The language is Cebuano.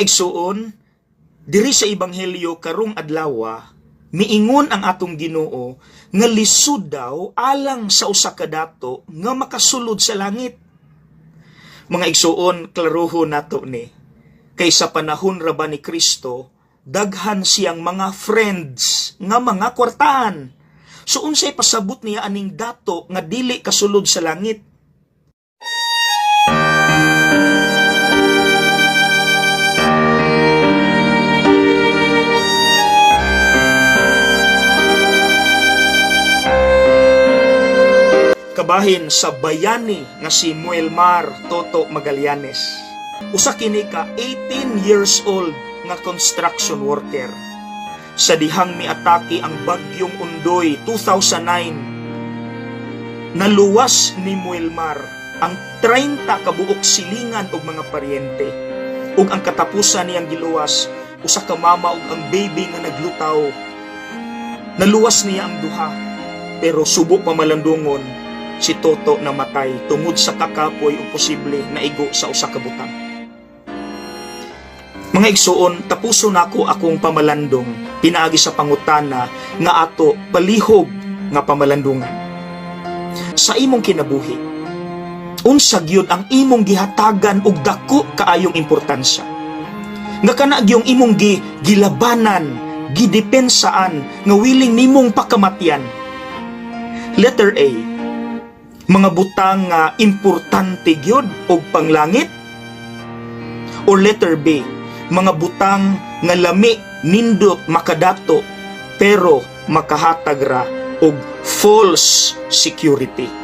Mga igsuon, diri sa ebanghelyo karong adlawa, miingon ang atong Ginoo nga lisod daw alang sa usa ka dato nga makasulod sa langit. Mga igsuon, klaroho nato ni. Kay sa panahon ra ba ni Kristo, daghan siyang mga friends nga mga kwartaan. So unsay pasabot niya aning dato nga dili kasulod sa langit? Kabahin sa bayani nga si Muelmar Toto Magallanes. Usa kini ka 18 years old nga construction worker. Sa dihang miatake ang bagyong Ondoy 2009, naluwas ni Muelmar ang 30 kabuok silingan og mga paryente. Ug ang katapusan niyang giluwas, usa ka mama ug ang baby nga naglutaw. Naluwas niya ang duha, pero subo pa malandungon si Toto namatay tungod sa kakapoy o posible naigo sa usa ka butang. Mga igsuon, tapuso nako akong pamalandong pinaagi sa pangutana nga ato palihog nga pamalandungan. Sa imong kinabuhi, unsa gyud ang imong gihatagan og dako kaayong importansya? Nga kana gyung imong gilabanan, gidepensaan, nga willing nimong pakamatyan. Letter A, mga butang nga importante gyud og panglangit. Or letter B, mga butang nga lami nindot makadato pero makahatag ra og false security.